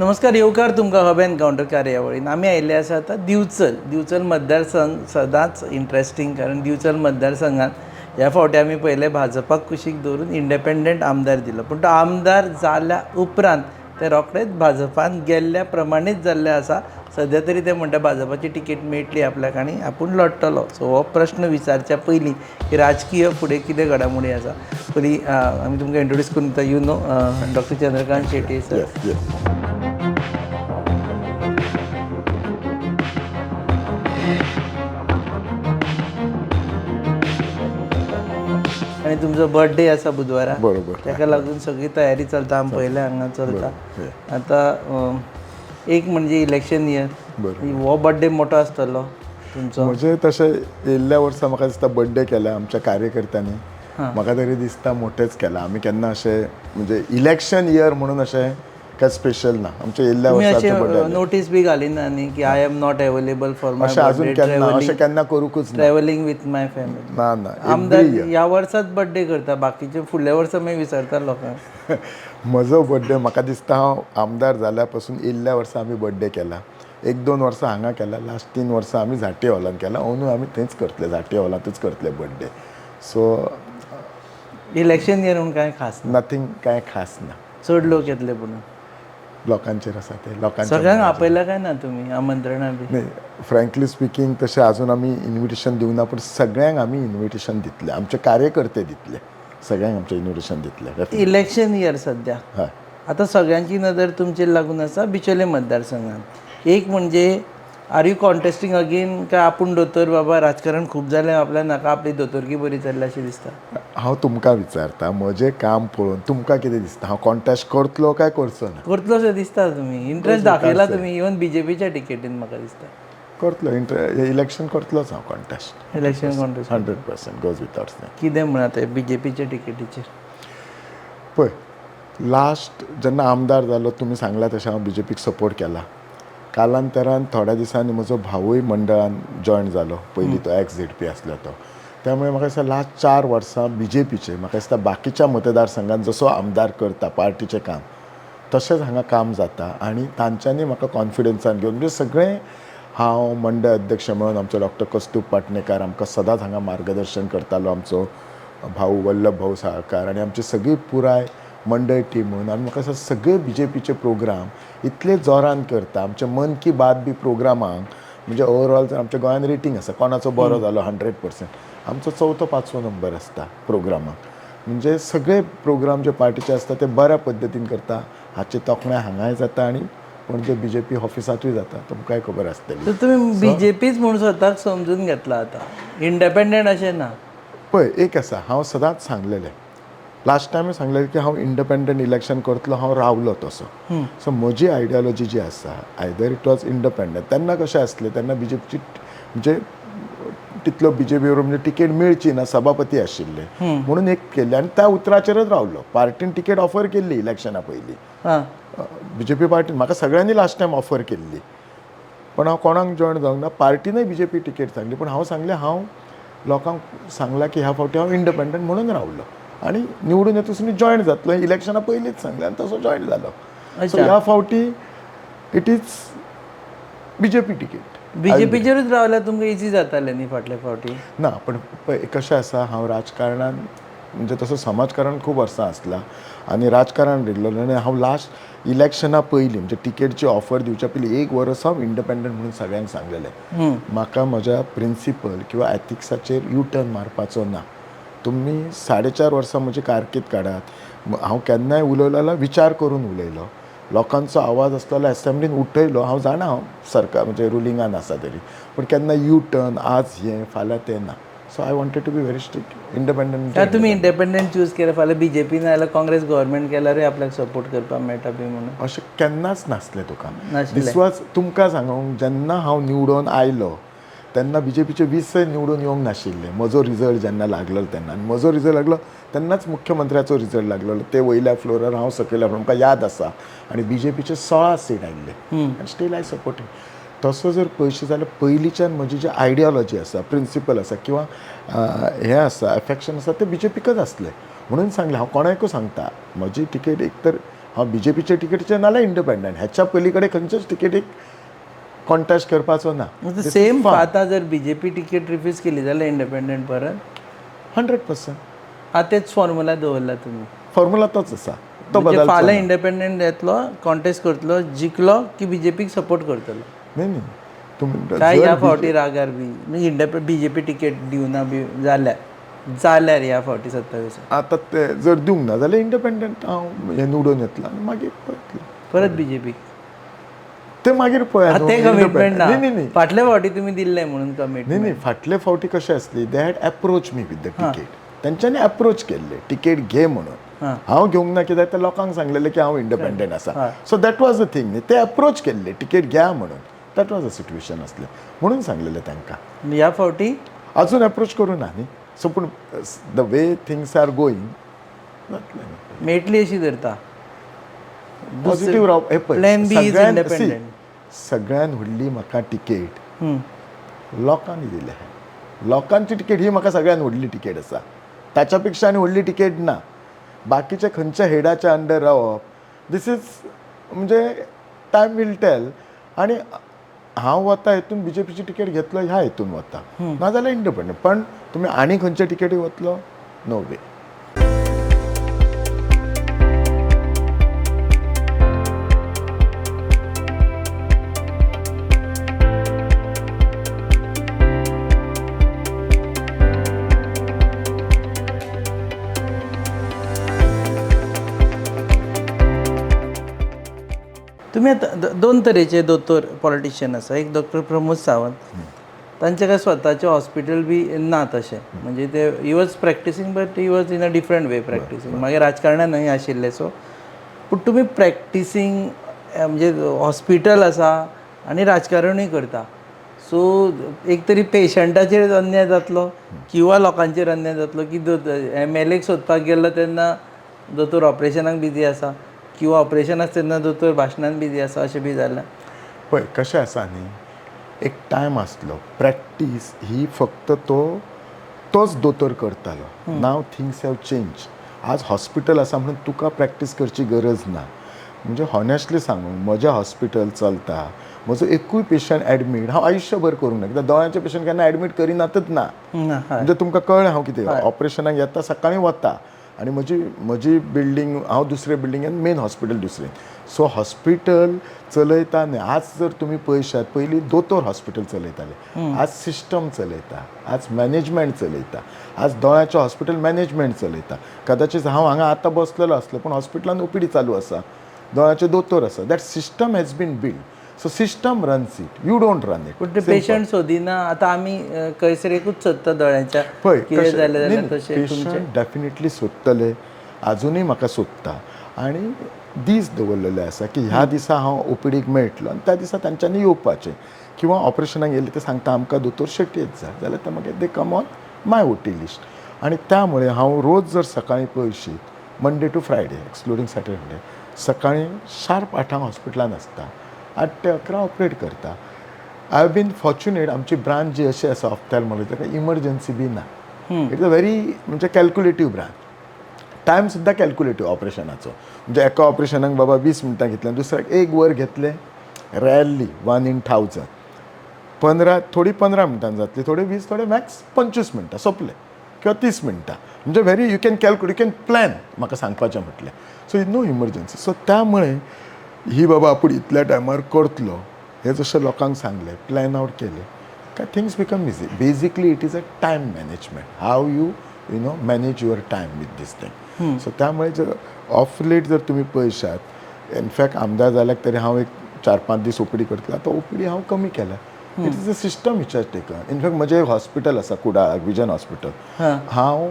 नमस्कार, येवकार तुमकां हब एनकावंटर कार्यावळीन. आमी आयिल्ले आसा आतां दिवचल. दिवचल मतदारसंघ सदांच इंट्रस्टींग, कारण दिवचल मतदारसंघात ह्या फावटी आमी पयले भाजपाक कुशीक दवरून इंडिपेंडंट आमदार दिलो, पूण तो आमदार जाल्या उपरांत ते रोखडेच भाजपान गेल्ल्या प्रमाणेच जाल्ले आसा. सद्या तरी ते म्हणटा भाजपाची तिकेट मेळटली आपल्याक आनी आपूण लडटलो. सो हो प्रश्न विचारच्या पयलीं की राजकीय फुडें कितें घडामोडी आसा, पयलीं आमी तुमकां इंट्रोड्यूस करून दिता. You know doctor Chandrakant Shetye sir. Yes. आनी तुमचो बर्थडे आसा बुधवारा. बरोबर. ताका लागून सगळी तयारी चलता, आमी पयल्या हांगा चलता. आतां एक म्हणजे इलेक्शन इयर, हो बर्थडे मोठो आसतलो तुमचो. म्हजे तशें येयल्ल्या वर्सा म्हाका दिसता बड्डे केला आमच्या कार्यकर्त्यांनी, म्हाका तरी दिसता मोठेच केला. आमी केन्ना अशें म्हणजे इलेक्शन इयर म्हणून अशें काय स्पेशल ना आमच्या येयल्ल्या तुमी वर्सा अशें बड्डे. नोटीस बी घालिना न्ही की I am not available for my अशें अजून बर्थडे, केन्ना अशें केन्ना करूंकच ना. Travelling with my family. ना ना. आमदार ह्या वर्साच बर्थडे करता, बाकीचे फुडल्या वर्सा मागीर विसरता लोकांक. म्हजो बड्डे म्हाका दिसता हांव आमदार जाल्या पासून येयल्ल्या वर्सा आमी बड्डे केला. एक दोन वर्सां हांगा केला, लास्ट 3 वर्सां आमी झांट्ये हॉलान केला. अंदू आमी थंयच करतले, झांट्ये हॉलांतूच करतले बड्डे. सो इलेक्शन इयर म्हणून कांय खास ना? नथींग, कांय खास ना. चड लोक येतले म्हणून लोकांचेर आसा ते, लोकांच्या. सगळ्यांक आपयला काय ना तुमी आमंत्रणां बी? न्ही, फ्रँकली स्पिकींग तशें अजून आमी इन्विटेशन दिवना, पूण सगळ्यांक आमी इन्विटेशन दितले. आमचे कार्यकर्ते दितले, सगळ्यांक आमचें इन्विटेशन दितले definitely. Election year सध्या. हय. आतां सगळ्यांची नदर तुमचेर लागून आसा बिचोले मतदारसंघात. एक म्हणजे आर you contesting again, काय आपूण दोतोर बाबा राजकारण खूब जालें आपल्याक नाका, आपली दोतोरकी बरी चल्ल्या अशें दिसता? हांव तुमकां विचारता, म्हजें काम पळोवन तुमकां कितें दिसता, हांव कॉन्टेस्ट करतलो काय करचो ना? करतलो दिसता. तुमी इंट्रस्ट दाखयला तुमी इवन बीजेपीच्या टिकेटीन म्हाका दिसता. करतलो, इलेक्शन करतलोच हांव contest. Election contest. 100%, goes without saying. कितें म्हण आतां बीजेपीच्या टिकेटीचेर? पळय, लास्ट जेन्ना आमदार जालो, तुमी सांगला तशें हांव बीजेपीक सपोर्ट केला. कालांतरान थोड्या दिसांनी म्हजो भावूय मंडळान जॉयन जालो, पयलीं तो एक्स झेड पी आसलो तो. त्यामुळे म्हाका दिसता लास्ट 4 वर्सां बीजेपीचे, म्हाका दिसता बाकीच्या मतदारसंघात जसो आमदार करता पार्टीचें काम, तशेंच हांगा काम जाता. आनी तांच्यांनी म्हाका कॉन्फिडन्सान घेवन, म्हणजे सगळें हांव मंडळ अध्यक्ष म्हणून आमचो डॉक्टर कस्तूब पाटणेकार आमकां सदांच हांगा मार्गदर्शन करतालो, आमचो भाऊ वल्लभ भाऊ साळकार आनी आमची सगळी पुराय मंडळ टीम म्हणून आमी म्हाका दिसता सगळे बीजेपीचे प्रोग्राम इतले जोरान करता. आमचे मन की बात बी प्रोग्रामांक म्हणजे ओवरऑल जर आमच्या गोंयान रेटींग आसा कोणाचो बरो जालो 100%, आमचो 4थो 5वो नंबर आसता प्रोग्रामाक. म्हणजे सगळे प्रोग्राम जे पार्टीचे आसता ते बऱ्या पद्दतीन करता. हाची तोखणाय हांगाय जाता आनी पणजे बीजेपी ऑफिसांतूय जाता, तुमकांय खबर आसतली. तर तुमी बीजेपीच म्हणून स्वताक समजून घेतला आतां, इंडिपेंडंट अशें ना? पळय, एक आसा, हांव सदांच सांगलेलें, लास्ट टायम सांगलेलें की हांव इंडिपेंडंट इलेक्शन करतलो, हांव रावलो तसो. सो म्हजी आयडियोलॉजी जी आसा, आयदर it was independent, तेन्ना कशें आसलें, तेन्ना बीजेपीची म्हणजे तितलो बीजेपी बरोबर म्हणजे तिकेट मेळची ना, सभापती आशिल्ले म्हणून एक केल्लें आनी त्या उतराचेरच रावलो. पार्टीन तिकेट ऑफर केल्ली इलेक्शना पयलीं, बीजेपी पार्टीन म्हाका सगळ्यांनी लास्ट टायम ऑफर केल्ली, पण हांव कोणाक जॉयन जावंक ना. पार्टीनय बीजेपी तिकेट सांगली, पण हांव सांगलें, हांव लोकांक सांगलां की ह्या फावटी हांव इंडिपेंडंट म्हणून रावलो आनी निवडून येतच जॉयन जातलो. इलेक्शना पयलींच सांगलें आनी तसो जॉयन जालो. सो ह्या फावटी it is BJP ticket. बीजेपीचेरूच रावल्यार तुमकां इजी जातालें न्ही फाटले फावटी? ना, पण पळय कशें आसा, हांव राजकारणान म्हणजे तसो समाजकारण खूब वर्सां आसला आनी राजकारण रिगलेलो, आनी हांव लास्ट इलेक्शना पयलीं म्हणजे टिकेटची ऑफर दिवच्या पयलीं 1 वर्स हांव इंडिपेंडंट म्हणून सगळ्यांक सांगलेलें. म्हाका म्हज्या प्रिंसिपल किंवा एथिक्साचेर यू टर्न मारपाचो ना. तुमी 4.5 वर्सां म्हजी कारकीर्द काडात, हांव केन्नाय उलयलो जाल्यार विचार करून उलयलो, लोकांचो आवाज आसलो जाल्यार एसेंब्लीन उठयलो. हांव जाणा हांव सरकार म्हणजे रुलिंगान आसा तरी, पूण केन्ना यू टर्न आज हें फाल्यां तें ना. So I wanted to be very strict independent. काय तुमी इंडिपेंडंट चूज केलें, फाल्यां बीजेपी ना जाल्यार काँग्रेस गव्हर्मेंट केल्यारूय आपल्याक सपोर्ट करपाक मेळटा बी म्हणून? अशें केन्नाच नासलें तुका. नाशिल्लें. दिस वॉज तुमकां सांगूंक, जेन्ना हांव निवडून आयलो तेन्ना बीजेपीचे 20 निवडून येवंक नाशिल्ले. म्हजो रिजल्ट जेन्ना लागलो तेन्ना, आनी म्हजो रिजल्ट लागलो तेन्नाच मुख्यमंत्र्याचो रिजल्ट लागलो. ते वयल्या फ्लोरार, हांव सकयल्या फ्लोरार, म्हाका याद आसा. आनी बीजेपीचे 16 सीट आयिल्ले आनी स्टील I supporting. तसो जर पयशे जाल्यार पयलींच्यान म्हजी जी आयडियोलॉजी आसा, प्रिंसिपल आसा किंवा हें आसा, एफेक्शन आसा, तें बीजेपीकच आसलें म्हणून सांगलें. हांव कोणाकूय सांगता, म्हजी तिकेट एक तर हांव बीजेपीचे टिकेटीचेर नाल्यार इंडिपेंडंट, ह्याच्या पली कडेन खंयच्याच टिकेटीक कॉन्टेस्ट करपाचो ना. सेम आतां जर बीजेपी तिकेट रिफ्यूज केली जाल्यार इंडिपेंडंट परत? 100%. आतां तेच फॉर्मुला दवरला तुमी? फॉर्मुला तोच आसा, तो म्हणजे बदलचो. फाल्यां इंडिपेंडंट येतलो, कॉन्टेस्ट करतलो, जिखलो की बीजेपीक सपोर्ट करतलो? न्ही न्ही, तुमी काय ह्या फावटी रागार बी इंडिपेंड बीजेपी तिकेट दिवना बी जाल्यार जाल्यार ह्या फावटी 27 आतां ते जर दिवंक ना जाल्यार इंडिपेंडंट हांव हें निवडून येतलो आनी मागीर पळयतलो. परत बीजेपी? ते मागीर पळया. ते कमिटमेंट ना. न्ही न्ही. फाटल्या फावटी तुमी दिल्ले म्हणून कमिटमेंट. न्ही न्ही, फाटले फावटी कशें आसली, they had approach me with the ticket. तेंच्यांनी अप्रोच केल्ले टिकेट घे म्हणून. हांव घेवंक ना कित्याक ते लोकांक सांगलेलें की हांव इंडिपेंडंट आसा. So that was the thing न्ही, ते अप्रोच केल्ले टिकेट घ्या म्हणून. That was a situation आसलें म्हणून सांगलेलें तांकां. ह्या फावटी? अजून अप्रोच करूं ना न्ही, सो पूण the way things are going जातलें. मेळटली अशी धरता? पॉझिटिव्ह राव. हे पळय, Plan B is see, independent. सगळ्यान व्हडली म्हाका टिकेट लोकांनी दिल्या. लोकांची तिकेट ही म्हाका सगळ्यान व्हडली तिकेट आसा. ताच्या पेक्षा आनी व्हडली तिकेट ना. बाकीच्या खंयच्या हेडाच्या अंडर रावप, दीस is म्हणजे टायम वील टेल. आनी हांव वता हितून बीजेपीची तिकेट घेतलो ह्या हितून वता, नाजाल्यार इंडिपेंडंट. पण तुमी आनी खंयच्या तिकेटी वतलो, नो वे. तुमी आतां दोन तरेचे दोतोर पॉलिटिशियन आसा. एक डॉक्टर प्रमोद सावंत, तांचे काय स्वताचें हॉस्पिटल बी ना तशें, म्हणजे ते he was practising but he was in a different way practising. मागीर राजकारणान न्हय आशिल्ले. सो पूण तुमी प्रॅक्टिसींग म्हणजे हॉस्पिटल आसा आनी राजकारणूय करता. सो एक तरी पेशंटाचेर अन्याय जातलो किंवा लोकांचेर अन्याय जातलो की एम एल एक सोदपाक गेल्लो तेन्ना दोतोर ऑपरेशनाक बिजी आसा किंवा ऑपरेशन आसता तेन्ना दोतोर भाशणान बिजी आसा, अशें बी जालें? पळय कशें आसा न्ही, एक टायम आसलो प्रॅक्टीस ही फक्त तो तोच दोतोर करतालो. नाव थिंग्स have change. आज हॉस्पिटल आसा म्हणून तुका प्रॅक्टीस करची गरज ना. म्हणजे हॉनेस्टली सांगू, म्हजें हॉस्पिटल चलता, म्हजो एकूय पेशंट एडमीट हांव आयुश्यभर करूंक ना, कित्याक दोळ्यांचे पेशंट केन्ना एडमीट करिनातच ना. ना, हय. म्हणजे तुमकां कळ्ळें हांव कितें, ऑपरेशनाक येता सकाळीं वता आनी म्हजी म्हजी बिल्डींग हांव दुसरे बिल्डिंगेन, मेन हॉस्पिटल दुसरें. सो हॉस्पिटल चलयता न्ही. आज जर तुमी पळयशात, पयलीं दोतोर हॉस्पिटल चलयताले, आज सिस्टम चलयता, आज मॅनेजमेंट चलयता, आज दोळ्याचें हॉस्पिटल मॅनेजमेंट चलयता. कदाचीत हांव हांगा आतां बसलेलो आसलो पूण हॉस्पिटलान ओपीडी चालू आसा, दोळ्याचे दोतोर आसा. That system has been build. So system runs it, you don't run it. पूण ते पेशंट सोदिना. आतां आमी कयसरेकूच सोदता दोळ्यांच्या पळय कितें जालें जाल्यार, तशें तुमचें? पेशंट डेफिनेटली सोदतले, आजुनूय म्हाका सोदता. आनी दीस दवरलेले आसा की ह्या दिसा हांव ओपीडीक मेळटलो आनी त्या दिसा तांच्यांनी येवपाचें. किंवा ऑपरेशनाक येयले ते सांगता आमकां दोतोर शेटयेच जाय जाल्यार ते मागीर they come on my OT list. आनी त्यामुळे हांव रोज जर सकाळीं पळयशीत, Monday to Friday excluding Saturday, सकाळीं शार्प 8 हॉस्पिटलान आसता, 8 ते 11 ऑपरेट करता. I have been fortunate, आमची ब्रांच जी अशी आसा ऑफ्थॅल्मॉलॉजी, ताका इमर्जन्सी बी ना. It's a very म्हणजे कॅल्क्युलेटीव ब्रांच, टायम सुद्दां कॅल्क्युलेटीव ऑपरेशनाचो. म्हणजे एका ऑपरेशनाक बाबा 20 मिनटां घेतलें, दुसऱ्याक 1 वर घेतलें, रेरली 1 in 1000. 15, थोडी 15 मिनटां जातली, थोडी 20, थोडे मॅक्स 25 मिनटां सोंपले किंवा 30 मिनटां. म्हणजे very you can calculate, you can plan. म्हाका सांगपाचें म्हटलें, सो नो इमर्जन्सी. सो त्यामुळे ही बाबा आपूण इतल्या टायमार करतलो हें जशें लोकांक सांगलें, प्लॅन आवट केलें काय things become easy. Basically it is a time management, how you you know manage your time with this thing. So त्यामुळे जर ऑफ लेट जर तुमी पळयशात, इनफॅक्ट आमदार जाल्यार तरी हांव एक 4-5 दीस ओपीडी करतलो, आतां ओपीडी हांव कमी केल्या. It is a system which has taken. In fact म्हजें एक हॉस्पिटल आसा कुडाळाक, विजन हॉस्पिटल, हांव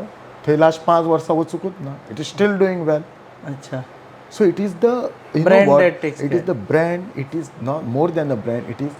थंय लास्ट 5 वर्सां वचुंकूच ना. It is still doing well. अच्छा. So it is the you Brand know what? that takes It is the brand. It is not more than a brand. It is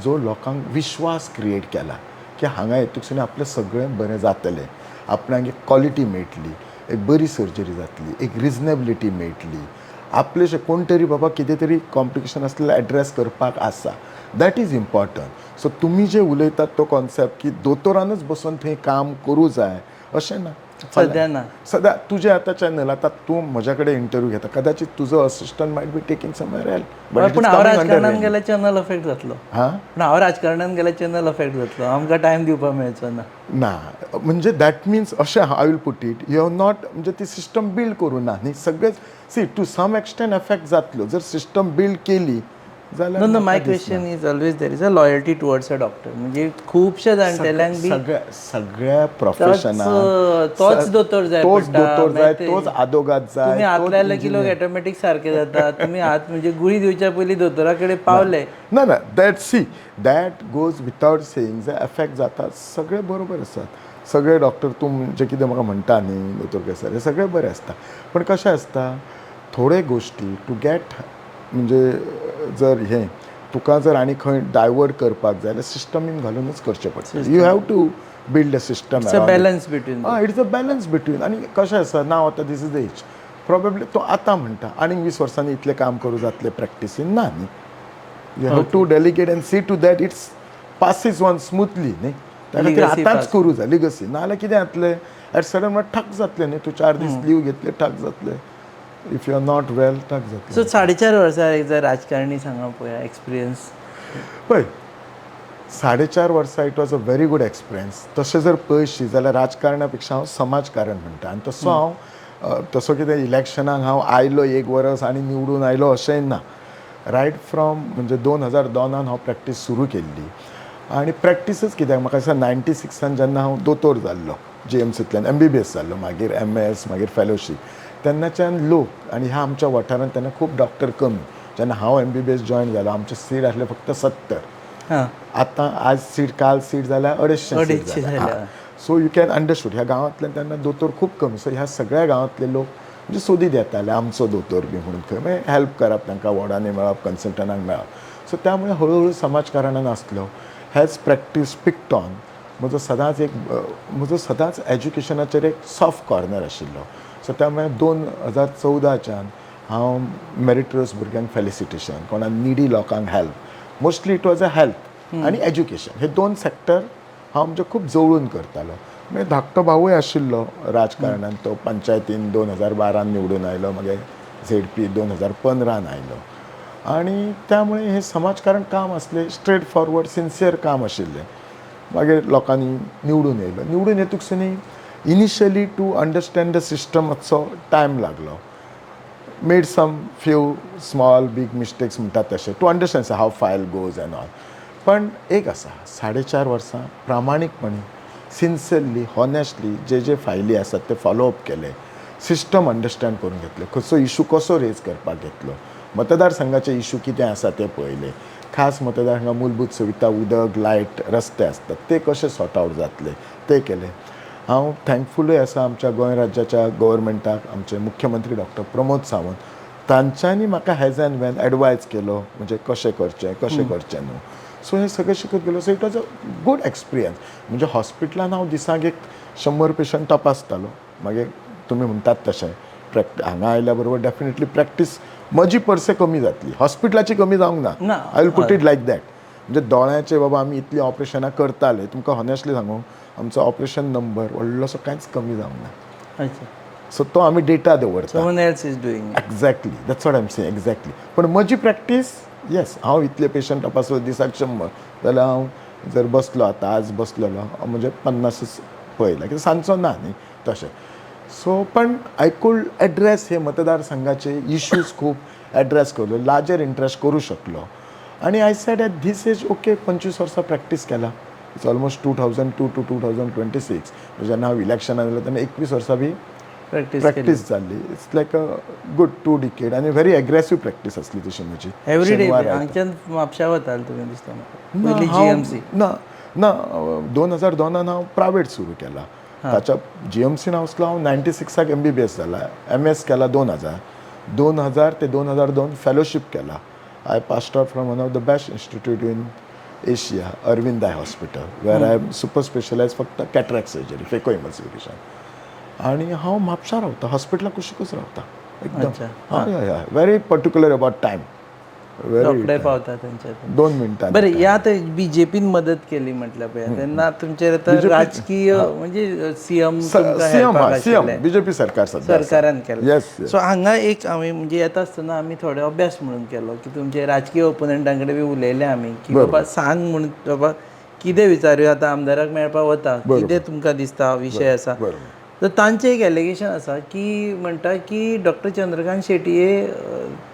जो लोकांक विश्वास create केला की हांगा येतकच आपलें सगळें बरें जातलें, आपणाक एक क्वॉलिटी मेळटली, एक बरी सर्जरी जातली, एक रिजनेबिलिटी मेळटली, आपलेशे कोण तरी बाबा कितें तरी कॉम्प्लिकेशन आसलें एड्रेस करपाक आसा. That is important. सो तुमी जे उलयतात तो कॉन्सेप्ट की दोतोरानच बसून थंय काम करूं जाय अशें ना. सध्या ना. सदा तुजें आतां चॅनल, आतां तूं म्हज्या कडेन इंटरव्यू घेता, कदाचित तुजो assistant might be taking somewhere else. पूण हांव राजकारणान गेल्यार चॅनल अफेक्ट जातलो. हां, पूण हांव राजकारणान गेल्यार चॅनल अफेक्ट जातलो, आमकां टायम दिवपाक मेळचो ना. ना, म्हणजे that means अशें, I will put it, you have not, म्हणजे ती सिस्टम बिल्ड करूं ना न्ही सगळेच. See, to some extent effect जातलो जर सिस्टम बिल्ड केली जाल्यार. No, no, my question is, always there is a loyalty towards a doctor, म्हणजे खुबशे जाणटेल्यांक बी सगळ्या सगळ्या प्रोफेशनाक तोच दोतोर जाय तोच पडटा, दोतोर जाय, मागीर ते- तोच आदोगाद जाय. तुमी हात लायले की लोक ऑटोमॅटीक सारके जाता. तुमी हात, म्हणजे गुळी दिवच्या पयलीं दोतोरा कडेन पावले. ना ना, that, see, that goes without saying, J effect जाता सगळे बरोबर आसात. सगळे डॉक्टर, तूं जे कितें म्हाका म्हणटा न्ही दोतोर केसर, हे सगळे बरे आसता. पण कशें आसता, थोडे गोश्टी टू गेट, म्हणजे जर हें तुका जर आनी खंय डायवर्ट करपाक जाय जाल्यार सिस्टमीन घालूनच करचें पडटा. You have to build a system. It's a balance between. Ah, it's a balance between. आनी कशें आसा ना, आतां this is the age, probably तो आतां म्हणटा आनीक 20 वर्सांनी इतलें काम करूं जातलें प्रॅक्टिसीन ना न्ही. You have to delegate and see to that it's passes on smoothly न्ही. त्या खातीर Legacy आतांच pass. करूं जाय लिगसी, नाजाल्यार कितें जातलें, एट सडन म्हळ्यार ठक जातलें न्ही. तूं 4 दीस लीव घेतले, ठक जातलें. If you are not well, ठक जातलें. सो 4.5 वर्सां एक जर राजकारणी सांगा पळोवया एक्सपिरियन्स. पळय, 4.5 वर्सां it was a very good experience. तशें जर पळयशी जाल्यार राजकारणा पेक्षा हांव समाजकारण म्हणटा. आनी तसो हांव तसो कितें इलेक्शनाक हांव आयलो एक वरस आनी निवडून आयलो अशेंय ना. रायट फ्रॉम म्हणजे 2002 हांव प्रॅक्टीस सुरू केल्ली. आनी प्रॅक्टिसच कित्याक, म्हाका दिसता 96 जेन्ना हांव दोतोर जाल्लो, जीएमसींतल्यान एमबीबीएस जाल्लो, मागीर एमएस, मागीर फेलोशीप, तेन्नाच्यान लोक आनी ह्या आमच्या वाठारांत तेन्ना खूब डॉक्टर कमी. जेन्ना हांव एमबीबीएस जॉयन जालो, आमचे सीट आसले फक्त 70. आतां आज सीट, काल सीट जाल्या 250. 250 जाल्या. सो you can understood, ह्या गांवांतल्यान तेन्ना दोतोर खूब कमी. सो ह्या सगळ्या गांवांतले लोक म्हणजे सोदीत येताले आमचो दोतोर बी म्हणून खंय, मागीर हेल्प करप तांकां, वॉर्डांनी मेळप, कन्सल्टंटांक मेळप. सो त्यामुळे हळूहळू समाजकारणान आसलो, हेच प्रॅक्टीस पिक्ड ऑन. म्हजो सदांच एक म्हजो सदांच एज्युकेशनाचेर एक सॉफ्ट कॉर्नर आशिल्लो. सो त्यामुळे 2014च्यान हांव मेरिटोरियस भुरग्यांक फेलिसिटेशन, कोणा निडी लोकांक help, mostly it was a health आनी एज्युकेशन, हे दोन सेक्टर हांव म्हणजे खूब जवळून करतालो. मागीर धाकटो भावूय आशिल्लो राजकारणान, तो पंचायतीन 2012 निवडून आयलो, मागीर झेडपी 2015 आयलो. आनी त्यामुळे हें समाजकारण काम आसलें, स्ट्रेट फॉरवर्ड सिन्सियर काम आशिल्लें. मागीर लोकांनी निवडून येयलो. निवडून येतकच न्ही, initially to understand the system मातसो टायम लागलो. Made some few small big mistakes म्हणटात तशें, to understand how file goes and all. पण एक आसा, 4.5 वर्सां प्रामाणीकपणी, सिन्सियरली, हॉनेस्टली जे जे फायली आसात ते फॉलोअप केले, सिस्टम अंडरस्टँड करून घेतले, खंयचो इशू कसो रेज करपाक घेतलो, मतदारसंघाचे इशू कितें आसा ते पळयले, खास मतदारसंघा मूलभूत सुविधा, उदक, लायट, रस्ते आसतात ते कशे सॉर्ट आवट जातले ते केले. हांव थँकफुलूय आसा आमच्या गोंय राज्याच्या गव्हर्मेंटाक, आमचे मुख्यमंत्री डॉक्टर प्रमोद सावंत, तांच्यांनी म्हाका हॅज अँड when advice केलो, म्हणजे कशें करचें, कशें करचें न्हू. सो हें सगळें शिकत गेलो. So it was a good experience. म्हणजे हॉस्पिटलान हांव दिसाक एक 100 पेशंट तपासतालो. मागीर तुमी म्हणटात तशें हांगा आयल्या बरोबर डेफिनेटली प्रॅक्टीस म्हजी परसे कमी जातली, हॉस्पिटलाची कमी जावंक ना. ना. I will put it like that. म्हणजे दोळ्याचे बाबा आमी इतलीं ऑपरेशनां करताले, तुमकां हॉनेस्टली सांगू, आमचो ऑपरेशन नंबर व्हडलोसो कांयच कमी जावंक ना. सो तो आमी डेटा दवरता. Someone else is doing. Exactly, that's what I'm saying, exactly. पण म्हजी प्रॅक्टीस, येस, हांव इतले पेशंट तपासलो दिसाक 100, जाल्यार हांव जर बसलो आतां, आज बसलेलो हांव, म्हणजे 50च पळयला, कित्याक सांजचो ना न्ही तशें. सो पण I could address हे मतदारसंघाचे इश्यूज खूब एड्रेस करलो, लार्जर इंट्रस्ट करूं शकलो. आनी I said at this age, okay, 25 वर्सां प्रॅक्टीस केला. It's almost 2002 to 2026. जेन्ना हांव इलेक्शनाक येयलो तेन्ना 21 वर्सां बी प्रॅक्टीस केली. प्रॅक्टीस जाल्ली. It's like a good 2 decade आनी व्हेरी एग्रेसीव प्रॅक्टीस आसली तशी म्हजी. एवरी डे शेनवार आयतार. हांगच्यान म्हापशा वताले तुमी दिसता म्हाका ना, पयलीं. जीएमसी. ना ना, 2002 हांव प्रायवेट सुरू केला. ताच्या जीएमसीन वचलो हांव. 96 एमबीबीएस जाला, एमएस केला 2000. 2000 ते 2002 फेलोशीप केला. I passed out from one of the best institute in Asia, Aravind Eye Hospital, where I am super specialize फक्त कॅट्रॅक्ट सर्जरी, फेको इमल्सिफिकेशन. आनी हांव म्हापशा रावता, हॉस्पिटला कुशीकच रावता एकदम. हय हय हय, very particular about time. रोखडे पावता तेंच्या हातून. 2 मिनटां. बरें, ह्या आतां बीजेपीन मदत केली म्हटल्यार पळय, तेन्ना तुमचेर आतां राजकीय म्हणजे सीएम सीएम, सीएम, बीजेपी सरकार सध्या आसा. सरकारान केलें. येस. सो हांगा एक आमी म्हणजे येता आसतना आमी थोडे अभ्यास म्हणून केलो की तुमचे राजकीय ओपोनंटां कडेन बी उलयले आमी की बाबा सांग म्हूण, बाबा कितें विचारुया, आतां आमदाराक मेळपाक वता, कितें तुमकां दिसता विशय आसा. तर तांचें एक एलिगेशन आसा की म्हणटा की डॉक्टर चंद्रकांत शेटये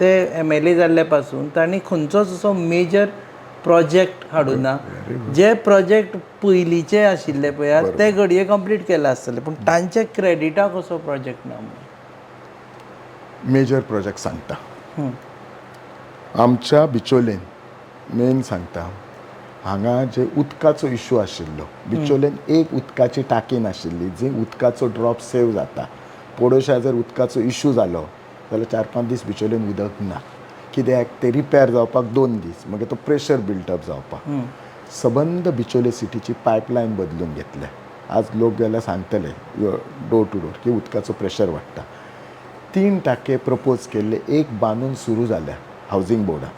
ते एमएलए जाल्ले पासून तांणी खंयचोच असो मेजर प्रोजेक्ट हाडूना. जे प्रोजेक्ट पयलींचे आशिल्ले पळयात ते घडये कंप्लीट केले आसतले, पूण तांच्या क्रेडिटाक असो प्रोजेक्ट ना म्हणून. मेजर प्रोजेक्ट सांगता. आमच्या बिचोलेन मेन सांगता, हांगा जे उदकाचो इशू आशिल्लो, बिचोलेन एक उदकाची टाकी नाशिल्ली जी उदकाचो ड्रॉप सेव जाता. पोडोशा जर उदकाचो इशू जालो जाल्यार 4-5 दीस बिचोलेन उदक ना. कित्याक ते रिपेर जावपाक 2 दीस, मागीर तो प्रेशर बिल्टअप जावपाक. सबंद बिचोले सिटीची पायपलायन बदलून घेतल्या. आज लोक गेल्यार सांगतले डोर टू डोर की उदकाचो प्रेशर वाडटा. तीन टाके प्रपोज केल्ले, एक बांदून सुरू जाल्या हावजींग बोर्डात,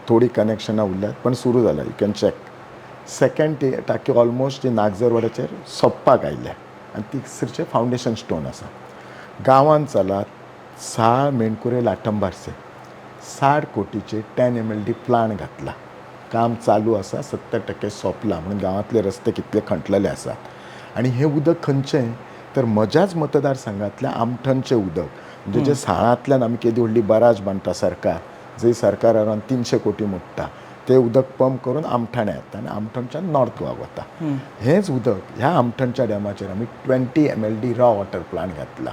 थोडी कनेक्शनां उरल्यात पण सुरू जाल्या, you can check. Second टाकी ऑलमोस्ट नागझरवाड्याचेर सोंपपाक आयल्या आनी तिसरीचें फावंडेशन स्टोन आसा. गांवांत चलात, साळ, मेणकुरे, लाटंबारसे 60 कोटीचे 10 एमएलडी प्लांट घातला. काम चालू आसा, 70% सोंपला. म्हणून गांवांतले रस्ते कितले खणटलेले आसात. आनी हें उदक खंयचें तर म्हज्याच मतदारसंघांतल्या आमठणचें उदक, म्हणजे जे साळांतल्यान आमी केदी व्हडली बराज बांदता सरकार, जंय सरकार अरावंड 300 कोटी मोडटा, ते उदक पंप करून आमठाणे येता आनी आमठणच्यान नॉर्थ गोवा वता. हेंच उदक ह्या आमठणच्या डॅमाचेर आमी 20 एमएलडी रॉ वॉटर प्लांट घातला,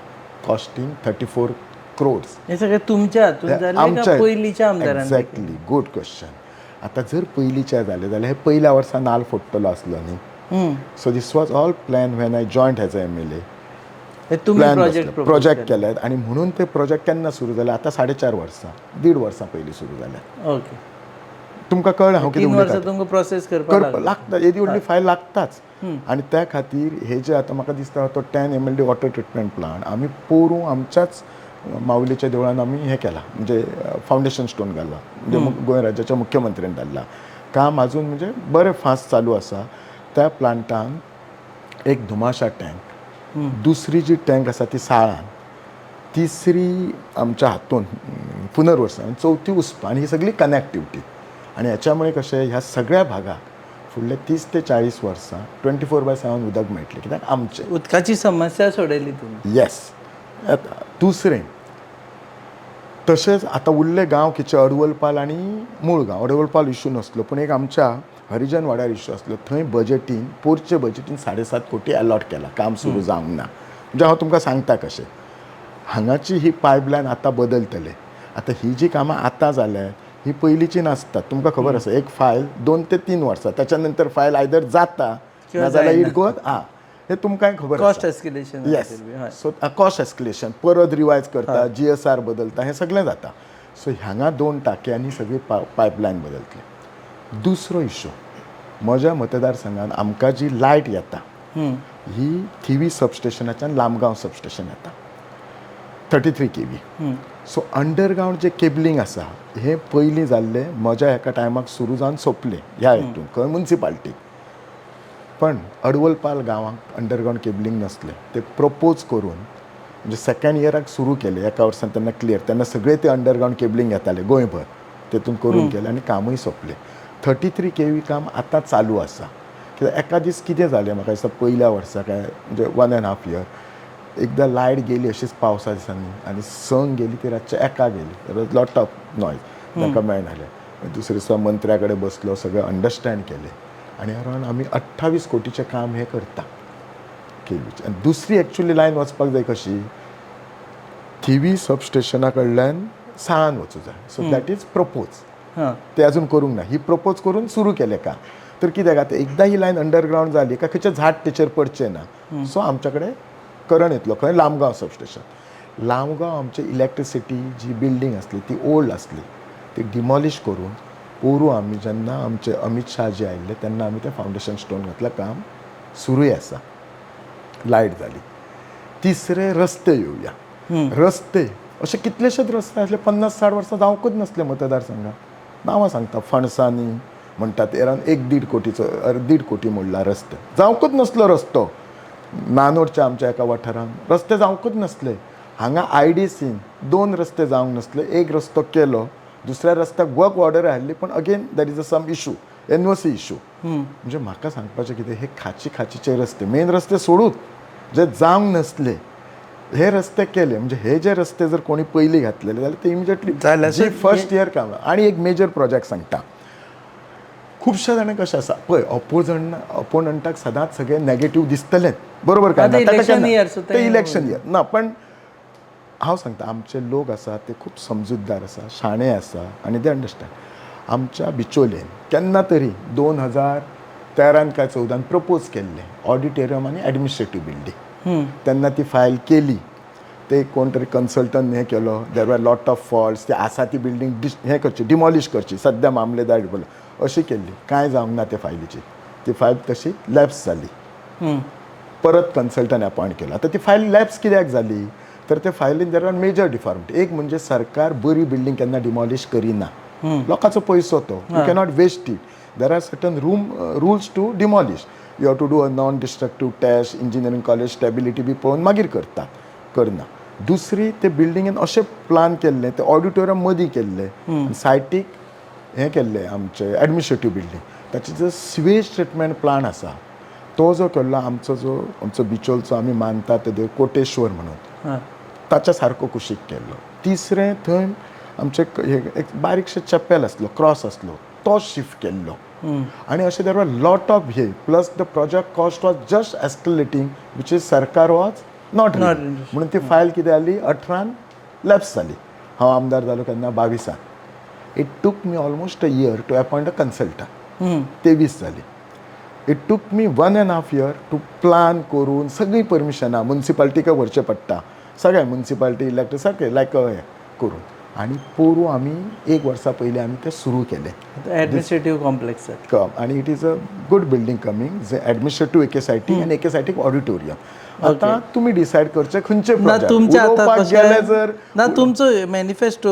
कॉस्टींग 34 क्रोर्स. हे सगळें तुमच्या हातून जालें का पयलींच्या आमदारान? Exactly, good question. आतां जर पयलींच्या जालें जाल्यार हे पयल्या वर्सा नाल फोडटलो आसलो न्ही. So this was all plan when I joined as a MLA. हे तुमी प्लॅन प्रोजेक्ट प्रोजेक्ट केले आनी म्हणून ते प्रोजेक्ट केन्ना सुरू जाले? आतां 4.5 वर्सां, दीड वर्सां पयलीं सुरू जाले. तुमकां कळ्ळें हांव कितें तीन उलयता? वर्सां तुमकां प्रोसेस करपाक करप लागलो. लागता, येदी व्हडली फायल लागताच. आनी त्या खातीर हे जे आतां म्हाका दिसता तो 10 एमएलडी वॉटर ट्रिटमेंट प्लांट आमी पोरूं आमच्याच माऊलीच्या देवळान आमी हें केलां, म्हणजे फावंडेशन स्टोन घाला, म्हणजे गोंय राज्याच्या मुख्यमंत्र्यान धाडला. काम अजून म्हणजे बरें फास्ट चालू आसा. त्या प्लांटान एक धुमाशा टँक, दुसरी जी टँक आसा ती साळान, तिसरी आमच्या हातून पुनर्वसन आनी चवथी उसपा आनी ही सगळी कनॅक्टिविटी. आनी ह्याच्यामुळे कशें, ह्या सगळ्या भागाक फुडले 30 ते 40 वर्सां 24/7 उदक मेळटलें, कित्याक आमचें उदकाची समस्या सोडयली तुमी. येस. दुसरें तशेंच आतां उरले गांव खंयचे, अडवलपाल आनी मूळ गांव. अडवलपाल इशू नासलो, पूण एक आमच्या हरिजन वाड्यार इशू आसलो. थंय बजेटीन, पोरचे बजेटीन 7.5 कोटी अलॉट केला. काम सुरू जावंक ना. म्हणजे हांव तुमकां सांगता कशें, हांगाची ही पायपलायन आतां बदलतले. आतां ही जी कामां आतां जाल्यात ही पयलींची नासतात. तुमकां खबर आसा, एक फायल 2 ते 3 वर्सां, त्याच्या नंतर फायल आयदर जाता किंवा नाजाल्यार जायना. It goes. हां, हे तुमकांय खबर. Cost escalation. Yes, so cost escalation, परत रिवायज करता, जीएसआर बदलता, हें सगळें जाता. सो हांगा दोन टाक्यांनी सगळी पायपलायन बदलतली. दुसरो इशू, म्हज्या मतदारसंघात आमकां जी लायट येता ही थिवी सबस्टेशनाच्यान लामगांव सबस्टेशन येता, 33 केवी. सो अंडरग्रावंड जे केबलिंग आसा हें पयलीं जाल्लें म्हज्या एका टायमाक सुरू जावन सोंपलें ह्या हितून खंय मुन्सिपाल्टी. पण अडवलपाल गांवाक अंडरग्रावंड केबलिंग नासलें. ते प्रपोज करून म्हणजे सेकंड इयराक सुरू केलें एका वर्सान तेन्ना क्लियर, तेन्ना सगळे ते अंडरग्रावंड केबलिंग येताले गोंयभर, तेतून करून केलें आनी कामूय सोंपलें. 33 केवी काम आतां चालू आसा. कित्याक एका दीस कितें जालें, म्हाका दिसता पयल्या वर्सा काय म्हणजे 1.5 इयर, एकदां लायट गेली अशीच पावसा दिसांनी आनी 6ंक गेली ती, रातच्या 1क गेली. लॉट ऑफ नॉयज, तांकां मेळनासलें. मागीर दुसरे दिसा मंत्र्या कडेन बसलो, सगळें अंडरस्टँड केलें आनी अरावंड आमी 28 कोटीचें काम हें करता केवीचें. आनी दुसरी एक्चुली लायन वचपाक जाय कशी, थिवी सबस्टेशना कडल्यान साळान वचूं जाय. So that is propose. ते अजून करूंक ना. ही प्रपोज करून सुरू केलें काम. तर कित्याक आतां एकदां ही लायन अंडरग्रावंड जाली काय खंयचें झाड तेचेर पडचें ना. सो आमच्या कडेन करंट येतलो खंय, लामगांव सबस्टेशन. लामगांव आमची इलेक्ट्रिसिटी जी बिल्डींग आसली ती ओल्ड आसली, ती डिमॉलिश करून पोरूं आमी जेन्ना आमचे अमीत शाह जे आयिल्ले तेन्ना आमी तें फावंडेशन स्टोन घातलें. काम सुरूय आसा. लायट जाली. तिसरे रस्ते येवया. रस्ते अशे कितलेशेच रस्ते आसले, 50-60 वर्सां जावंकूच नासले मतदारसंघात. नांवां सांगता, फणसांनी म्हणटात एरावंड 1-1.5 कोटीचो, 1.5 कोटी मोडला रस्ते. जावंकूच नासलो रस्तो. नानोडच्या आमच्या एका वाठारान रस्ते जावंकूच नासले. हांगा आयडीसीन दोन रस्ते जावंक नासले. एक रस्तो केलो, दुसऱ्या रस्त्याक वर्क ऑर्डर हाडली, पण again there is a some issue, NOC issue. म्हणजे म्हाका सांगपाचें कितें, हे खाची खाचीचे रस्ते, मेन रस्ते सोडूच, जे जावंक नासले हे रस्ते केले. म्हणजे हे जे रस्ते जर कोणी पयलीं घातलेले जाल्यार ते इमिजिएटली जालें. जी फर्स्ट इयर काम. आणि एक मेजर प्रोजेक्ट सांगता. खुबशा जाणांक कशें आसा पळय, ओपोनंटाक सदांच सगळे नेगेटीव दिसतलेच, बरोबर काय आतां ना? ताका election केन्ना- year, so ते ते- इलेक्शन इयर ना, पण हांव सांगता, आमचे लोक आसा ते खूब समजूतदार आसा, शाणे आसा आनी ते अंडरस्टँड. आमच्या बिचोलेन केन्ना तरी 2013न काय 14न प्रपोज केल्लें ऑडिटोरियम आनी एडमिनिस्ट्रेटीव बिल्डींग. तेन्ना ती फायल केली, ते कोण तरी कन्सल्टंट हें केलो. There were lot of faults. ती आसा ती बिल्डींग डिस हें करची, डिमॉलिश करची, सद्या मामलेदार बोला अशी केल्ली. कांय जावंक ना ते फायलीची. ती फायल तशी लॅप्स जाली. परत कन्सल्टंट अपॉयंट केलो. आतां ती फायल लॅप्स कित्याक जाली, तर ते फायलीन there are major deformity. एक म्हणजे सरकार बरी बिल्डींग केन्ना डिमॉलिश करिना. लोकांचो पयसो तो, you cannot waste it. There are certain rules to demolish. You have to do a non destructive test, engineering college stability बी पळोवन मागीर करता. करना. दुसरी, ते बिल्डिंगेन अशें प्लान केल्लें, ते ऑडिटोरियम मदीं केल्लें, सायटीक हें केल्लें आमचें एडमिनिस्ट्रेटीव बिल्डींग. ताचे जो सिवेज ट्रिटमेंट प्लांट आसा तो जो केल्लो, आमचो जो आमचो बिचोलचो आमी मानता ते देव कोटेश्वर म्हणून, ताच्या सारको कुशीक केल्लो. तिसरें, थंय आमचें हे एक बारीकशें चॅपेल आसलो, क्रॉस आसलो, तो शिफ्ट केल्लो. आनी अशें there were lot of hey. Plus the project cost was just escalating, which is सरकार वॉज not. Not interested. म्हणून ती फायल कितें जाली, 18न लॅप्स जाली. हांव आमदार जालो केन्ना 22आन. It took me almost a year to appoint a consultant. 23 जाली. It took me one and half year to plan करून सगळीं परमिशनां मुन्सिपाल्टीक व्हरचें पडटा, सगळें मुन्सिपाल्टी, इलेक्ट्रिक, सगळें लायक हें करून. आनी पोरूं आमी एक वर्सा पयलीं आमी तें सुरू केलें. Administrative complex. कम आणि it is a good building coming, J administrative एके सायटीक आनी एके सायटीक ऑडिटोरियम. आतां तुमी डिसायड करचें खंयचे ना project. तुमच्या आता उलोवपाक कशें गेले जर ना, तुमचो मॅनिफेस्टो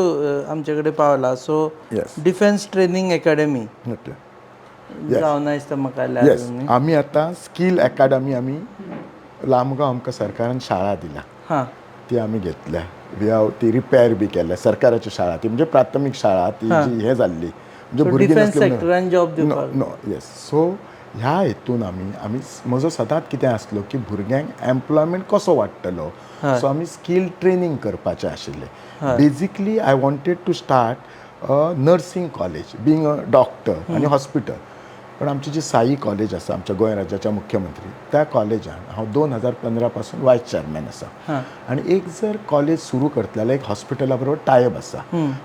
आमचे कडेन पावला, सो डिफेन्स ट्रेनिंग अकॅडमी जावना दिसता म्हाका येस अजून. आमी आतां स्कील एकाडमी, आमी लामगांव आमकां सरकारान शाळा दिल्या, ती आमी घेतल्या. We have ती रिपेर बी केल्या. सरकाराची शाळा ती, म्हणजे प्राथमीक शाळा ती जी हे जाल्ली, म्हणजे भुरगीं डिफेन्स नासली म्हणून. सेक्टरान जॉब दिवपाक. नो, येस. सो ह्या हेतून आमी आमी म्हजो सदांच कितें आसलो की भुरग्यांक एम्प्लॉयमेंट कसो वाडटलो. सो आमी स्कील ट्रेनींग करपाचें आशिल्लें. Basically I wanted to start a nursing college, being a doctor, आनी हॉस्पिटल. पण आमची जी साई कॉलेज आसा, आमच्या गोंय राज्याच्या मुख्यमंत्री, त्या कॉलेजान हांव 2015 पासून वायस चॅरमॅन आसा. आनी एक जर कॉलेज सुरू करतले जाल्यार एक हॉस्पिटला बरोबर टायप आसा,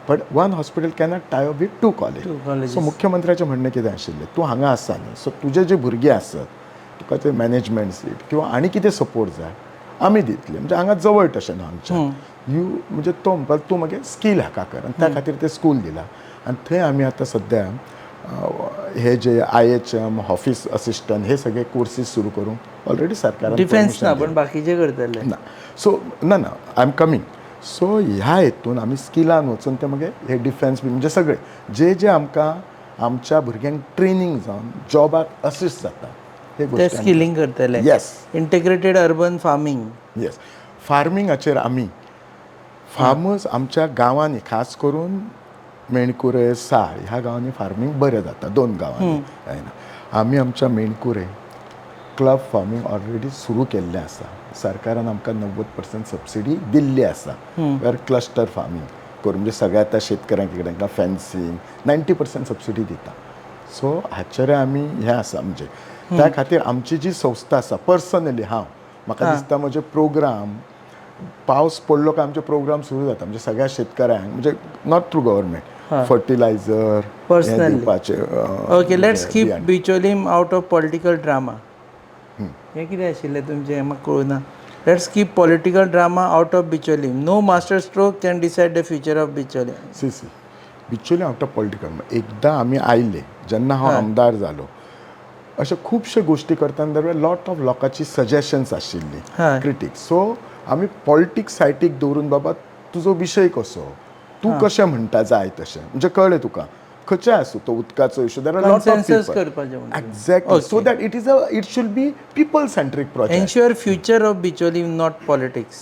but one hospital cannot tie up with to college. Two colleges. So मुख्यमंत्र्याचें म्हणणें कितें आशिल्लें, तूं हांगा आसा न्ही, सो तुजे जे भुरगे आसत तुका ते मॅनेजमेंट सीट किंवा आनी कितें सपोर्ट जाय, आमी दितले. म्हणजे हांगा जवळ तशें न्हू आमच्या you, म्हणजे तो म्हणपाक तूं मागीर स्कील हाका कर. आनी त्या खातीर तें स्कूल दिलां. आनी थंय आमी आतां सद्या हे जे आयएचएम, ऑफिस असिस्टंट, हे सगळे कोर्सीस सुरू करूंक ऑलरेडी सरकारान डिफेन्स permission ना, पण बाकीचे करतले. ना, सो ना ना, I am coming. सो ह्या हेतून आमी स्किलान वचून ते मागीर हे डिफेन्स बी, म्हणजे सगळे जे जे आमकां आमच्या भुरग्यांक ट्रेनींग जावन जॉबाक असिस्ट जाता हे ते गोश्टी. स्किलिंग करतले. येस. Integrated urban farming. येस, फार्मिंगाचेर आमी फार्मर्स आमच्या गांवांनी, खास करून मेणकुरे, साळ ह्या गांवांनी फार्मींग बरें जाता, दोन गांवांनी जायना. आमी आमच्या मेणकुरे क्लब फार्मींग ऑलरेडी सुरू केल्लें आसा. सरकारान आमकां 90% सबसिडी दिल्ली आसा. वेर क्लस्टर फार्मींग करून, म्हणजे सगळ्या आतां शेतकऱ्यांक तांकां फेन्सींग 90% सबसिडी दिता. सो हाचेर आमी हें आसा. म्हणजे त्या खातीर आमची जी संस्था आसा, पर्सनली हांव, म्हाका दिसता म्हजे प्रोग्राम, पावस पडलो काय आमचे प्रोग्राम सुरू जाता. म्हणजे सगळ्या शेतकऱ्यांक, म्हणजे not through government, fertiliser Personally. दिवपाचे. Okay, let's keep बियाणे. Bicholim out of political drama. हें कितें आशिल्लें तुमचें, म्हाका कळूना. Let's keep political drama out of Bicholim. No master stroke can decide the future of Bicholim. See, see, Bicholim out of political, एकदां आमी आयले, जेन्ना हांव आमदार जालो, अशे खुबशे गोश्टी करतना there lot of लोकांची सजेशन्स आशिल्ली, क्रिटिक्स. सो आमी पॉलिटिक्स सायटीक दवरून, बाबा तुजो विशय कसो, तूं कशें म्हणटा जाय तशें, म्हणजे कळ्ळें तुका. खंयचेय आसूं, तो उदकाचो issue, there are lot of Consensus people. करपाचें म्हणजे. Exactly, so that it is a it should be people centric project. Ensure future of Bicholim, not politics.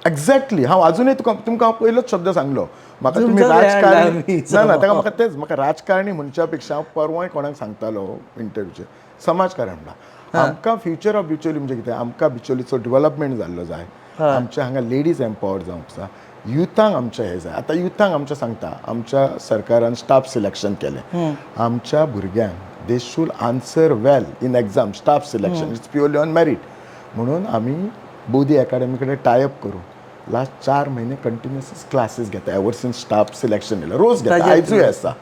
Exactly. हांव अजुनय तुका तुमकां हांव पयलोच शब्द सांगलो म्हाका तुमी तुमचो वेळ राजकारणी आमी. ना ना, ताका म्हाका तेच, म्हाका राजकारणी म्हणच्या पेक्षा हांव परवाय कोणाक सांगतालो इंटरव्यूचेर, समाजकारण म्हणटा. आमकां फ्युचर ऑफ बिचोली म्हणजे कितें, आमकां बिचोलीचो डेव्हलपमेंट जाल्लो जाय, आमच्या हांगा लेडीज एम्पावर जावंक जाय, युथांक आमच्या हें जाय. आतां युथांक आमच्या सांगता, आमच्या सरकारान स्टाफ सिलेक्शन केलें, आमच्या भुरग्यांक they should answer well in exam. Staff selection it's purely on merit, म्हणून आमी बोधी एकाडमी कडेन टायअप करून लास्ट 4 म्हयने कंटिन्युअस क्लासीस घेता. एवर सिन्स स्टाफ सिलेक्शन येयला रोज घेता, आयजूय आसा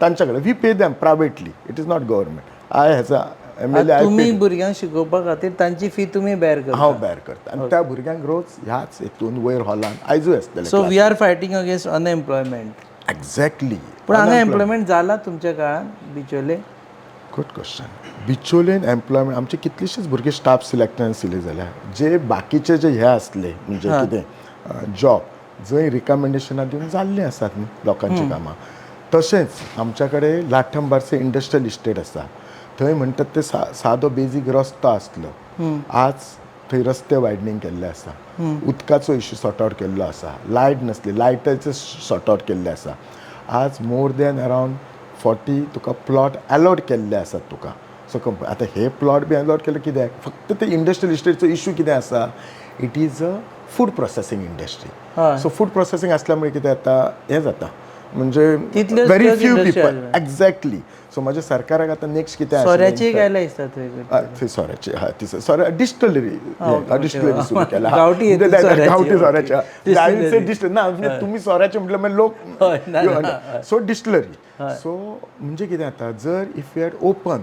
तांच्या कडेन. We pay them privately, it is not government. I has a M L A. तुमी भुरग्यांक शिकोवपा खातीर तांची फी तुमी बेर करता. हांव बेर करता आनी त्या भुरग्यांक रोज ह्याच हितून वयर हॉलान आयजूय आसतले. So we are fighting against unemployment. Exactly. पूण हांगा एम्प्लॉयमेंट जाला तुमच्या काळान बिचोले? Good question. बिचोलेन एम्प्लॉयमेंट आमचे कितलेशेच भुरगे स्टाफ सिलेक्टरान सिलेक्ट जाल्या. जे बाकीचे जे हे आसले म्हणजे कितें जॉब जंय रिकमेंडेशनां दिवन जाल्लीं आसात न्ही लोकांची कामां. तशेंच आमच्या कडेन लाठम बारसे इंडस्ट्रियल इस्टेट आसा, थंय म्हणटात ते सादो बेजीक रस्तो आसलो, आज थंय रस्ते वायडनींग केल्ले आसा, उदकाचो इश्यू सॉर्ट आवट केल्लो आसा, लायट नासली लायटाचो सॉर्ट आवट केल्ले आसा. आज मोर दॅन अरावंड 40 तुका प्लॉट अलॉट केल्ले आसात तुका. सो कंपनी आतां हे प्लॉट बी अलॉट केले कित्याक, फक्त ते इंडस्ट्रियल इस्टेटचो इश्यू कितें आसा, it is a food processing industry. So food processing असल्यामुळे कितें जाता, हें जाता म्हणजे very few people. Exactly. So म्हाज्या सरकाराक आतां नेक्स्ट कितें सोऱ्याची गायला दिसता थंय. थंय सोऱ्याची, हय, ती सोऱ्या डिस्टलरी, डिस्टलरी सुरू केला, गांवठी सोऱ्याच्या डिस्टलरी ना, तुमी सोऱ्याचे म्हटल्यार मागीर लोक सो डिस्टलरी. सो म्हणजे कितें जाता, जर if you had open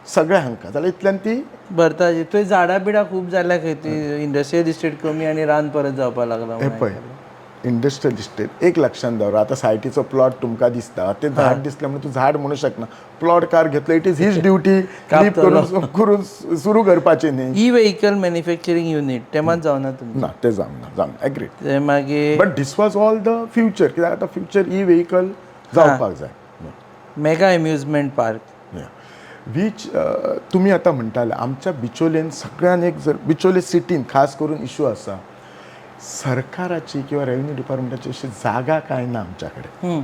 सगळ्या हांकां जाल्यार इतल्यान ती भरता. थंय झाडां बिडां खूब जाल्या खंय, ती इंडस्ट्रियल इस्टेट कमी आनी रान परत जावपाक लागला. हे पळय इंडस्ट्रियल इस्टेट एक लक्षांत दवर, आतां सायटीचो प्लॉट तुमकां दिसता, ते झाड दिसलें म्हणून तूं झाड म्हणू शकना. प्लॉट कार घेतलो, it is his duty clip करून सुरू करपाची न्ही. ई व्हेकल मॅन्युफॅक्चरींग युनीट ते मात जावना तुमचें? ना, ते जावना, जावना, एग्रीड. ते मागीर but this was all the future, कित्याक आतां फ्युचर ई व्हेकल जावपाक जाय. मेगा एम्युजमेंट पार्क which तुमी आतां म्हणटाले, आमच्या बिचोलेन सगळ्यान एक जर बिचोले सिटीन खास करून इशू आसा, सरकाराची किंवा रेव्हेन्यू डिपार्टमेंटाची अशी जागा कांय ना आमच्या कडेन,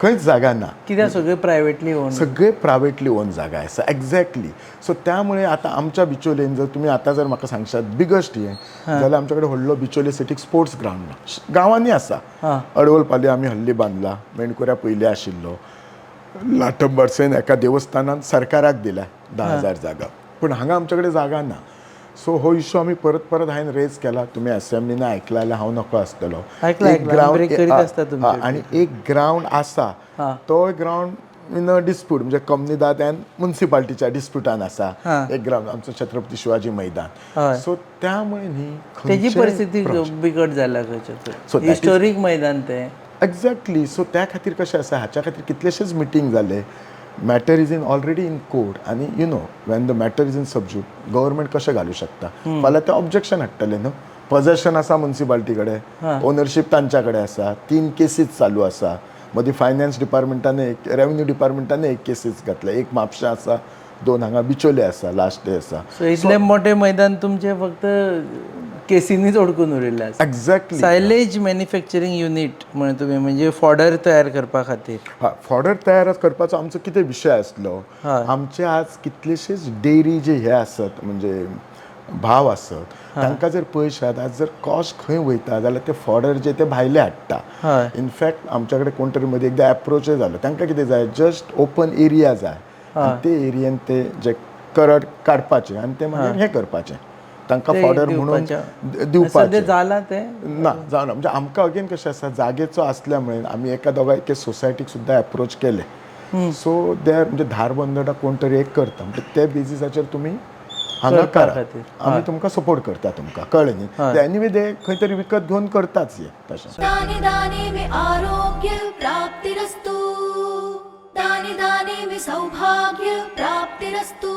खंयच जागा ना. कित्याक सगळे प्रायवेटली ओन, सगळे प्रायवेटली ओन जागा आसा. एक्झॅक्टली. सो त्यामुळे आतां आमच्या बिचोलेन जर तुमी आतां जर म्हाका सांगशात बिगस्ट हें जाल्यार आमच्या कडेन व्हडलो बिचोले सिटीक स्पोर्ट्स ग्रावंड ना, गांवांनी आसा. अडवलपाली आमी हल्ली बांदला, मेणकुऱ्या पयलीं आशिल्लो, लाटम बारसेन एका देवस्थानान सरकाराक दिल्या 10,000 जागा, पूण हांगा आमच्या कडेन जागा ना. सो हो इशू आमी परत परत हांवें रेज केला. तुमी असेंब्लीन आयकला जाल्यार हांव नको आसतलो. ग्रावंड आनी एक ग्रावंड आसा, तो ग्रावंड इन अ डिस्प्यूट, म्हणजे कम्युनिदाद अँड मुन्सिपाल्टीच्या डिस्प्युटान आसा एक ग्रावंड आमचो छत्रपती शिवाजी मैदान. सो त्यामुळे न्ही तेजी परिस्थिती बिकट जाल्या खंयच्या, हिस्टोरीक मैदान तें. एक्झॅक्टली. सो त्या खातीर कशें आसा, हाच्या खातीर कितलेशेच मिटींग जाले. Matter is in already in court आनी you know when the matter is in sub judice government कशें घालूं शकता. फाल्यां ते ऑब्जेक्शन हाडटले न्हू, पझेशन आसा मुन्सिपाल्टी कडेन, ओनरशीप तांच्या कडेन आसा, 3 केसीस चालू आसा. मदीं फायनान्स डिपार्टमेंटान एक, रेव्हेन्यू डिपार्टमेंटान एक केसीस घातले, एक म्हापशा आसा, 2 हांगा बिचोले आसा, लास्ट डे आसा. सो इतलें मोठें मैदान तुमचें फक्त केसीनीच अडकून उरिल्लें आसा. एक्झॅक्टली. सायलेज मॅन्युफॅक्चरींग युनीट म्हण तुमी म्हणजे फॉडर तयार करपा खातीर. हय, फॉडर तयार करपाचो आमचो कितें विशय आसलो, आमचे आज कितलेशेच डेरी जे हे आसत म्हणजे भाव आसत तांकां जर पळयशात आज जर कॉस्ट खंय वयता जाल्यार ते फॉडर जे ते भायले हाडटा. इनफॅक्ट आमच्या कडेन कोण तरी मदीं एकदां एप्रोचय जालो, तांकां कितें जाय, जस्ट ओपन एरिया जाय, ते एरियेन ते जे करड काडपाचे आनी ते मागीर हें करपाचें, तांकां फॉडर म्हणून दिवपाचें. जाला तें ना, जावना. म्हणजे आमकां अगेन कशें आसा, जागेचो आसल्या मुळे आमी एका दोगा एके सोसायटीक सुद्दां एप्रोच केले. सो they are म्हणजे धारबंदोडा कोण तरी एक करता, म्हणजे ते बेजीसाचेर तुमी हांगा करा, आमी तुमकां सपोर्ट करता, तुमकां कळ्ळें न्ही. एनिवे ते खंय तरी विकत घेवन करताच हे तशें. आरोग्य प्राप्तिरस्तु, दाने दाने में सौभाग्य प्राप्तिरस्तु.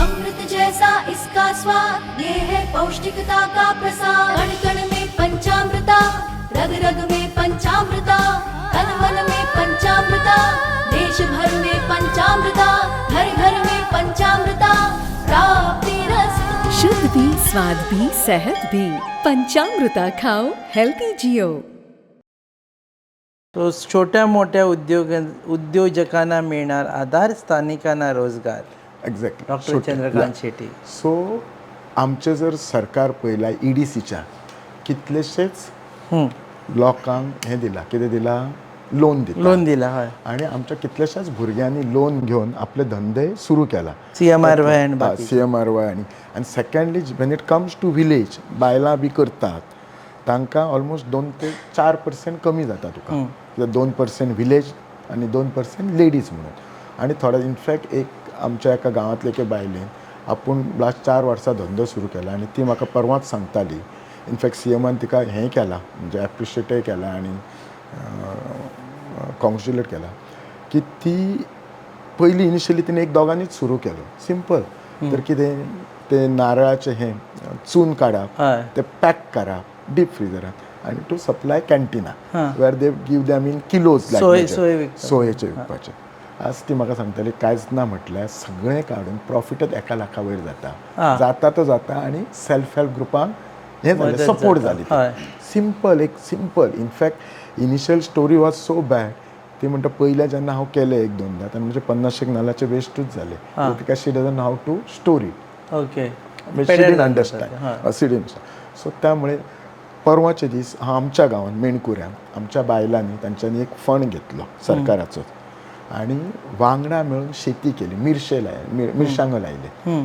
अमृत जैसा इसका स्वाद, ये है पौष्टिकता का प्रसाद. कण कण में पंचामृता, रग रग में पंचामृता, तन मन में पंचामृता. पंचामृता, देश भर में पंचामृता, घर घर में पंचामृता प्राप्तिरस्तु। शुद्ध भी, स्वाद भी, सेहत भी। पंचामृता खाओ, हेल्दी जियो। तो छोट्या मोठ्या उद्योग उद्योजकांना मिळणार आधार, स्थानिकांना रोजगार. Exactly. Doctor Chandrakant Shetty. So आमचें जर सरकार पळयला, ईडीसीच्या कितलेशेच लोकांक हें दिलां, कितें दिलां, लोन दिलां. लोन दिला, हय. आणि आमच्या कितल्याशाच भुरग्यांनी लोन घेवन आपले धंदे सुरू केला. सीएमआरवाय आणि बाकी. सीएमआरवाय. आणि आनी secondly, when it comes to village, बायलां बी करतात तांकां ऑलमोस्ट 2 ते 4% कमी जाता तुका कित्याक 2% विलेज आनी 2% लेडीज म्हणून. आनी थोडे, इनफॅक्ट एक आमच्या एका गांवांतले एके बायलेन आपूण लास्ट 4 वर्सां धंदो सुरू केला आनी ती म्हाका परवांच सांगताली, इनफॅक्ट सीएमान तिका हें केलां, म्हणजे एप्रिशिएटय केलां आनी कॉंग्रेच्युलेट केलां की ती पयलीं इनिशियली तिणें एक दोगांनीच सुरू केलो सिंपल. तर कितें ते नारळाचें हें चून काडप, ते पॅक करप डीप फ्रिजरात आनी टू सप्लाय कॅन्टिना where they give them in kilos. सोय विकतात. सोयेचे विकपाचे. आज ती म्हाका सांगताली, कांयच ना म्हटल्यार सगळें काडून प्रॉफिटच 1 लाखा वयर जाता. जाता तो जाता आनी सेल्फ हेल्प ग्रुपांक हें जालें, मदत सपोर्ट जाता. जाली. सिंपल, एक simple. In fact, initial story was so bad. ती म्हणटा, पयलें जेन्ना हांव केलें एक दोनदा तेन्ना म्हजे पन्नाशेक नाल्लाचे वेस्टूच जाले because she doesn't how to store it. She didn't understand, she didn't. So त्यामुळे परवाचे दीस हांव आमच्या गांवांत मेणकुऱ्यान आमच्या बायलांनी तांच्यांनी एक फंड घेतलो सरकाराचो आनी वांगडा मेळून शेती केली. मिरशे लाय मिरसांगो लायले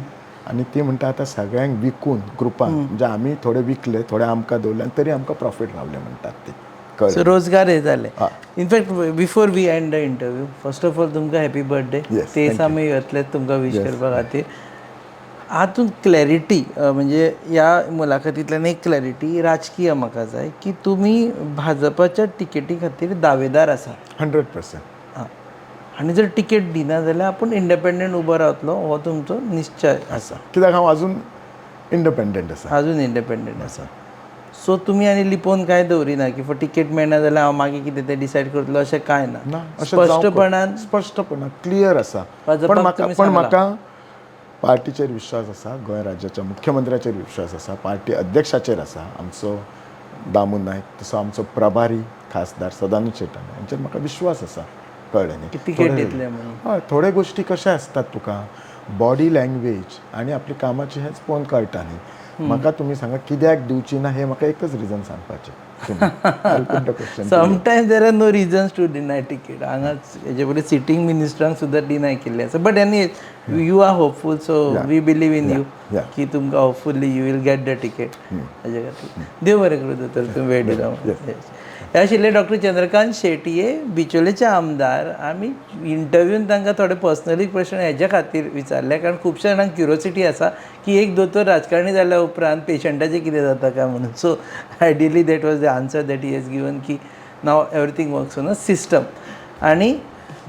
आनी ती म्हणटा, आतां सगळ्यांक विकून ग्रुपान, म्हणजे आमी थोडे विकले, थोडे आमकां दवरले आनी तरी आमकां प्रॉफीट रावले म्हणटात ते. सो कळ्ळें? रोजगार हे जाले. In fact, before we end the interview, first of all तुमकां happy birthday. Yes, ते thank you. आमी येतले तुमकां विश करपा खातीर. हातूंत क्लॅरिटी, म्हणजे ह्या मुलाखतींतल्यान एक क्लॅरिटी राजकीय म्हाका जाय की तुमी भाजपाच्या तिकेटी खातीर दावेदार आसा? 100%. आं, आनी जर तिकेट दिना जाल्यार आपूण इंडिपेंडंट उबो रावतलो हो तुमचो निश्चय आसा? कित्याक हांव अजून इंडिपेंडंट आसा. अजून इंडिपेंडंट आसा. सो तुमी आनी लिपोवन कांय दवरिना की फॉर तिकेट मेळना जाल्यार हांव मागीर कितें तें डिसायड करतलो, अशें कांय ना? ना, अशें जावंक स्पश्टपणान स्पश्टपणान क्लियर आसा. भाजपाक पण म्हाका तुमी पण सांगलां. म्हाका पार्टीचेर विश्वास आसा, गोंय राज्याच्या मुख्यमंत्र्याचेर विश्वास आसा, पार्टी अध्यक्षाचेर आसा, आमचो दामू नायक, तसो आमचो प्रभारी खासदार सदानंद शेट हांचेर म्हाका विश्वास आसा. कळ्ळें न्ही? की तिकेट दितले म्हणून. हय. थोड्यो गोश्टी कशें आसतात, तुका बॉडी लँग्वेज आनी आपली कामाची हेंच पळोवन कळटा न्ही. म्हाका तुमी सांगा, कित्याक दिवची ना हे म्हाका एकच रिजन सांगपाचें. Question. Sometimes there are no reasons to deny ticket. हांगा हेजे पयलीं सिटींग मिनिस्टरांक सुद्दां डिनाय केल्लें आसा. But any, you are hopeful, so we believe in you की तुमकां hopefully you will get the ticket. हाजे खातीर देव बरें करूं दोतोर, तुमी वेळ दिलो. हे आशिल्ले डॉक्टर चंद्रकांत शेटये, बिचोलेचे आमदार. आमी इंटरव्यून तांकां थोडे पर्सनली प्रश्न हेज्या खातीर विचारले कारण खुबश्या जाणांक क्युरियोसिटी आसा की एक दोतोर राजकारणी जाल्या उपरांत पेशंटाचें कितें जाता काय म्हणून. So ideally that was the answer that he has given की now everything works on a system. आनी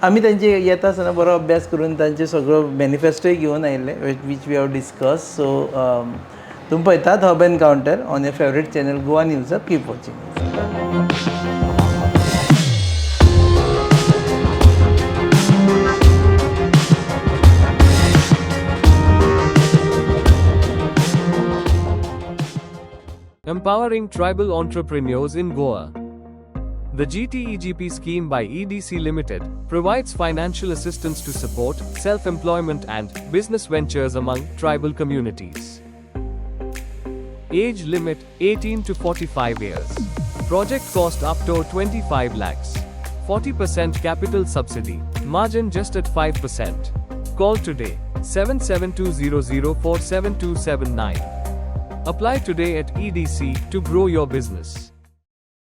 आमी तांचे येता आसतना बरो अभ्यास करून तांचे सगळो मॅनिफेस्टोय घेवन आयिल्ले, which we have discuss. So तुमी पळयतात Hub Encounter on your favourite channel Goa News. Keep watching. Empowering tribal entrepreneurs in Goa. The GTEGP scheme by EDC Limited provides financial assistance to support self employment and business ventures among tribal communities. Age limit 18 to 45 years. Project cost up to 25 lakhs. 40% capital subsidy, margin just at 5%. Call today 77200 47279. Apply today at EDC to grow your business.